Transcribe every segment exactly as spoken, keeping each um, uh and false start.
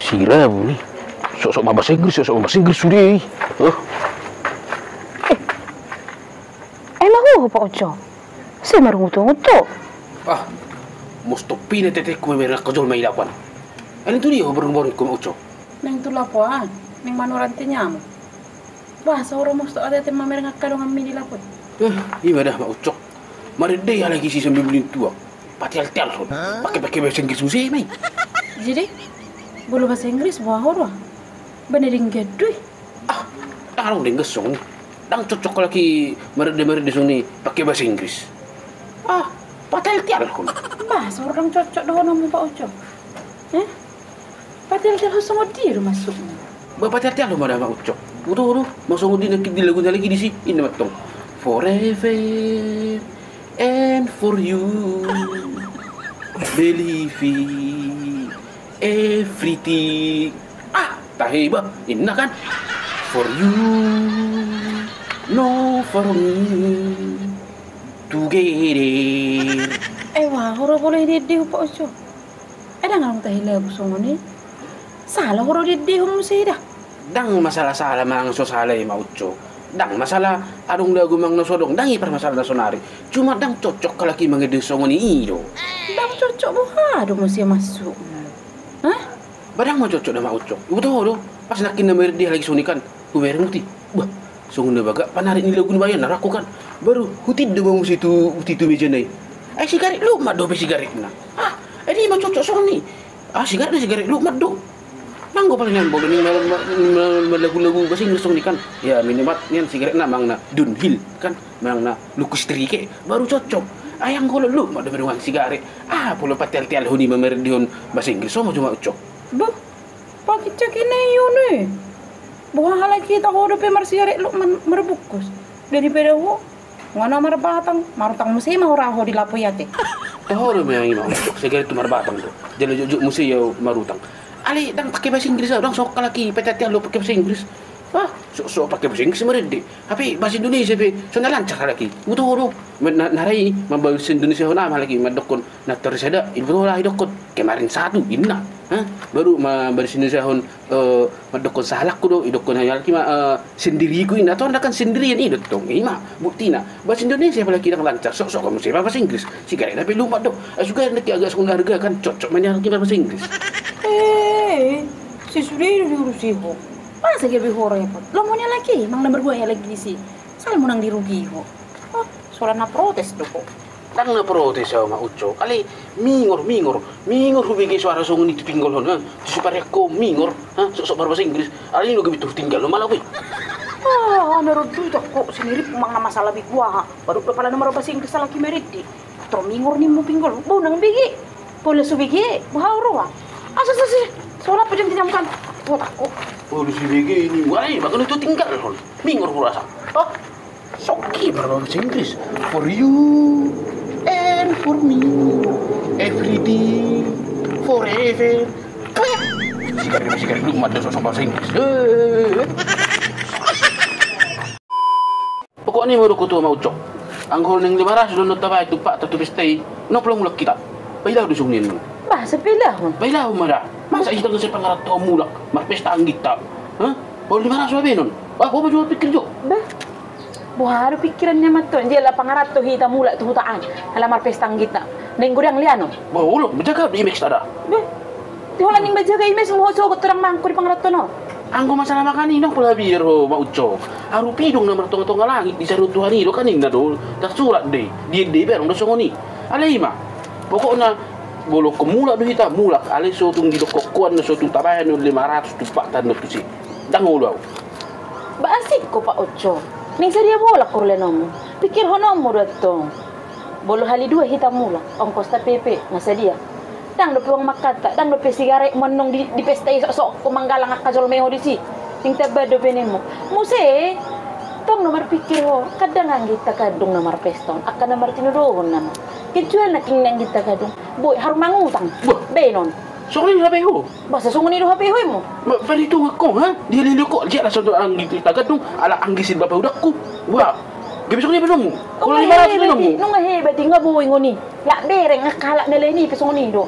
Sira buni. Sok-sok ma bahasa Inggris, sok-sok ma bahasa Inggris sude i. Hah? Eh, emang ho Pak Ucok? Sai marungut-ungut ho. Ah, mostompi na teteku memang angka jolma i lapuan. Aning tu dia ho borngin-borngin ho Mak Ucok? Naeng tu lapo an, naeng manoran te nyamuk. Bah, saur mostok ate-ate mamereng angka donganmi di lapo i. Eh, ima da Mak Ucok. Marende halak i si sambil belin tuak. Pateal-teal ho. Pake-pake bahasa Inggris muse ma i. Jadi, molo bahasa Inggris boha ho do? Ba na denggan do i. Ah, ndang adong denggan songon i. Ndang cocok halak i marende-marende songon i pake bahasa Inggris. Ah, pateal-teal ho. Bah, saur ndang cocok dohononmu Pak Ucok. Eh? Pateal-teal ho songon dia do maksudmu? Ba pateal-teal ho ma da Mak Ucok. Boto ho do, ma songon dia nangkin di lagu na lagi disi, inna ma tong. Forever and for you. Believe in everything. Ah, tahe ba, inna kan. For you, no for me. Together. Eh, wah, hura boleh dia dia Pak Ucok. Eh, ndang adong tahe lagu songon i. Sala ho do diendehon muse i da. Ndang masalah sala manang so sala i Mak Ucok. Ndang masalah adong lagu manang na so adong, ndang i parmasalahan na sonari. Cuma ndang cocok halak i mangende songon i do. Ndang cocok boha do muse maksudmu? Hah? Ba ndang ma cocok da Mak Ucok. Iboto ho do. Pas nangkin na marende halak i songon i kan. Hubereng uti. Bah, songon na bagak panarik ni lagu ni bayan na rangku kan. Baru hutinda ma muse tu uti tu meja na i. Ai sigaret lumat dope sigaretna. Ah, ai di ma cocok songon i. Ah, sigaretna sigaret lumat do. Nanggo paling nian bolo ni ma- ma- ma- ma- lagu-lagu bahasa Inggris songon i kan. Ya minimal nian sigaretna manang na Dunhill kan, manang na Lucky Strike baru cocok. Ai anggo lumat dope dongan sigaret. Ah, pola pateal-teal ho ni mamerendehon bahasa Inggris songon jo Mak Ucok. Bah, Pakincak i na i on e. Boha halak i taho dope marsigaret lumat marbungkus. Daripada ho, ngana marbatang, marutang muse ma hura ho di lapo i ate. Taho do memang i Mak Ucok, sigaret tu marbatang do. Jala jotjot muse ia marutang. Alai ndang pake bahasa Inggris au, ndang so halak i pateal-teal do pake bahasa Inggris. Ah, sok-sok pake bahasa Inggris marende. Hape bahasa Indonesia pe so na lancar halak i. Iboto ho do. Na- na rai mambahasa Indonesia ho nama halak i mandokkon na tor sada, iboto ho lah idokkon kemarin satu, inna. Hah? Baru ma- bahasa Indonesia hon, eh, mandokkon sahalakku do, idokkon halak i ma, eh, sendiriku, inna. Tor na kan sendirian i do tong, ima buktina. Bahasa Indonesia apalagi ndang lancar, sok-sok muse ma bahasa Inggris. Sigaret dope lumat do. Ah, suka na ki agak songon harga kan cocok ma nian halak i bahasa Inggris. Eh, si sude do diurusi ho. Masa gabe ho repot? Lomo ni halak i, manang na marhua halak i disi. Sala manang dirugi ho. Oh, solan na protes do ho. Ndang na protes au Mak Ucok. Alai mingor, mingor, mingor hubege soara songon i tu pinggol hon, ha? Tu siparian ho mingor, ha? Sok-sok marbahasa Inggris. Alai i do gabe tu tinggal lo malah weh. Ah, na ro tu toko sendiri manang na masalah begu aha. Baru do pala na marbahasa Inggris halak i marende. Tor mingor nimmu pinggol, bo nang bege. Pola so bege, boha roha. Asa, asa, asa. Solat pajam tinam kan. Botak ko. Pola so bege ni, wah, eh, makanya tu tinggal hon. Mingor kurasa. Oh, soki berbahasa Inggris. For you and for me, everything, forever. Sigaret, sigaret, lumat do sok-sok bahasa Inggris. Eh. Pokokna i ma dok tu Mak Ucok. Anggo naeng lima ratus do na tabaen tu pesta i, nunga pola mulak hita. Pailahon do songon i. Bah, sai pailahon. Pailahon ma da. Masa hita nunga sai pangarantoan mulak marpesta anggitta? Hah? Pola lima ratus ma baenon. Bah, boha ma jo pikir jo. Bah. Boha do pikiran ni amanta on, jala pangaranto hita mulak tu huta an. Ala marpesta anggitta. Naeng godang leanon. Bah, olo, menjaga di Max tada. Bah. Di holan naeng menjaga i Max molo sogot tu dang mangko di pangaranto on. Anggo masalah mangan i nunga pola biar ho Mak Ucok. Arupi dung na martonga-tonga langit disarihon Tuhan i do kan inna do. Tarsurat do i. Diendehon be adong do songon i. Alai i ma. Pokokna molo mulak do hita mulak alai so tung didokkon ho annon so tung tabaen lima ratus tu pesta annon tusi. Ndang olo au. Ba asing ho Pak Ucok. Naeng sadia bolak ho leanonmu. Pikirhononmu do antong. Molo hali dua hita mulak, ongkosta pe pe na sadia. Dang dope uang makan ta, dang dope sigaret manang di, di pesta i sok-sok ho manggalang angka jolma i ho disi. Naeng tamba dope nimmu. Muse, tong na marpikir ho, kadang anggitta kadung na marpesta on, angka na martinodohon nama. Kecuali nangkin anggitta kadung, boi haru mangutang. Bah. Baenon. Songon i hape ho. Boasa songon i do hape ho immu? Ba, paritongan ho, ha? Dia lele ho, dia langsung tu anggi tagandung, ala anggi sin bapa udakku. Wah, gabe songon i pe domu. Nunga hebat i, nunga hebat i, nunga boi ngoni. Lak bereng, angka halak na lain i pe songon i do.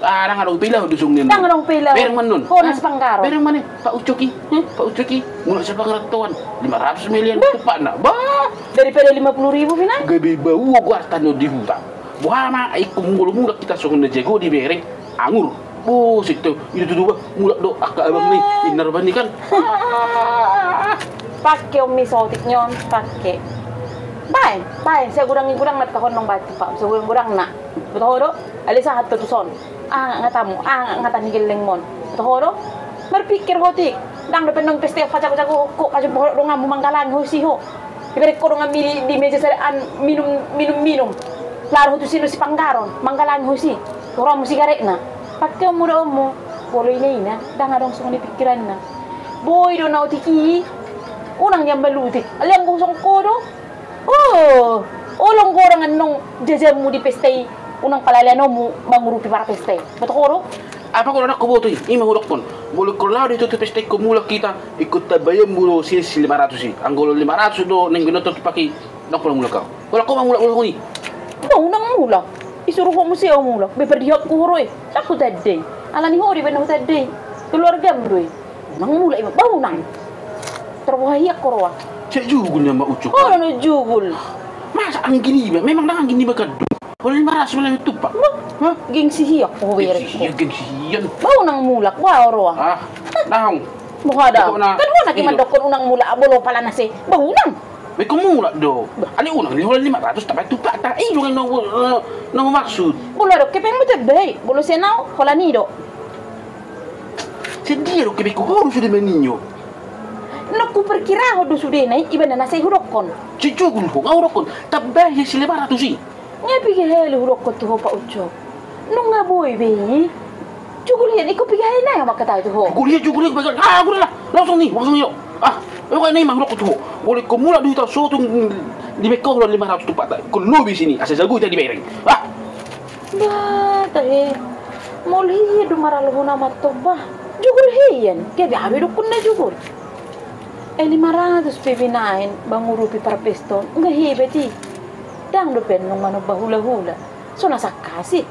Ah, ndang adong pe ilahon do songon i. Ndang adong pe ilahon. Bereng ma annon. Ho na sipanggaron. Bereng ma annon, Pak Ucok i. Pak Ucok i, mulak sian pangarantoan, lima ratus ma ilehon tumpakna. Bah. Daripada lima puluh ribu pe na. Gabe baoa goarta annon di huta. Boha ma, ingkon molo mulak hita songon na jago dibereng, anggur. Buset tu, i do tutu bah, mulak do angka abang ni, inna roban ni kan. Pake on mi sotik ni on, pake. Baen, baen, sai godang i godangna, pake on nang baen tumpakmu, sai godang i godangna. Boto ho do, alai sahat tu tuson. Aha angkatamu, aha angkatan ni gellengmon. Boto ho do, marpikir ho, Otik. Ndang dope annon pesta pajago-jago ho, pajago ho donganmu, manggalangi ho disi ho. Dibereng ho donganmi di, di meja sadaan minum, minum, minum. Laho ho tusi annon sipanggaron, manggalangi ho disi. Hurohamu sigaretna. Pake on mudaonmu. Molo ina-ina, ndang adong songon i pikiranna. Boi do na otik i. Unang nian malutik. Alai anggo songon ho do. Oh, olo godang annon jajaonmu di pesta i. Unang pala leanonmu mangurupi parpesta i. Boto ho do? Apa ho do, ndang huboto i, i ma hudokkon. Molo ingkon laho do hita tu pesta i, ingkon mulak hita, ingkon tambai annon molo sian si lima ratus i. Anggo lima ratus do naeng binoto tumpakta i, ndang pola mulak ahu. Holan ho ma mulak molo songon i. Bah, unang mulak. Isuru ho muse ahu mulak. Be pardihatku ho ro i. Ndang hutandai. Alani ho do i baen na hutandai. Keluargam do i. Unang mulak i ma. Bah, unang. Tarboha hian ho ro ahu. Sai jugul nian ma Ucok. Olo na jugul. Masa anggini iba, memang ndang anggini iba kandung. Holan lima ratus ma ilehon tumpak. Bah, gengsi hian ho bereng ho. Gengsi hian, gengsi hian. Bah, unang mulak, bah, ro ahu. Ah, ndang. Boha da. Kan ho na i mandokkon unang mulak, molo pala na se. Bah, unang. Bah, ingkon mulak do. Bah. Alai unang, holan lima ratus tambai tumpakta. I do na, na, na humaksud. Molo adong hepengmu tambai, molo sian ahu, holan i do. Sai dia do hepengku, ho do sude manjou. Nunga huperkirahon do sudena i, ibana na sai hudokkon. Sai jugul ho, nga hudokkon. Tambai sian si lima ratus i. Nga piga hali hudokkon tu ho, Pak Ucok. Nunga boi be i. Jugul hian, ingkon piga hali nai ahu mangkatai tu ho. Jugul hian, jugul hian, bagal. Ah, gule lah. Langsung ni, langsung ni. Ah, ingkon nai ma hudokkon tu ho. Molo ingkon mulak do hita, so tung dibaen ho holan lima ratus tumpakta. Ingkon lobi sian i, asa jago hita dibereng. Ah. Bah, tahe. Molo hian do maralohon ahu mantong bah. Jugul hian, gabe ahu do idokkon na jugul. Eh, lima ratus pe binaen mangurupi parpesta on, nga hebat i. Ndang dope annon manomba hulahula. So na sangkasi.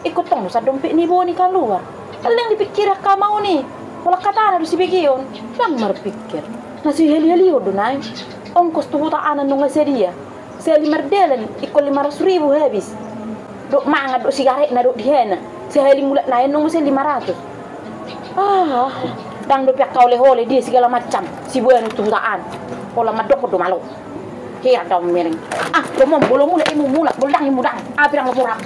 Ingkon tong do sandok pe ni boni kaluar. Alai ndang dipikiri angka amaon i. Holan hatana do sibegeon. Ndang marpikir. Na sihalihalihon do nai. Ongkos tu huta an nunga sadia. Sahali mardalan, ingkon lima ratus ribu habis. Dohot mangan, dohot sigaretna, dohot dihena. Sahali mulak nai annon muse lima ratus. Ah, ndang dope angka olehole dia segala macam. Sibuan tu huta an. Holan mandokkon do malo. Heran do ahu mereng. Ah, lomo, molo mulak i mulak, molo dang i dang. Api dang lomo rap.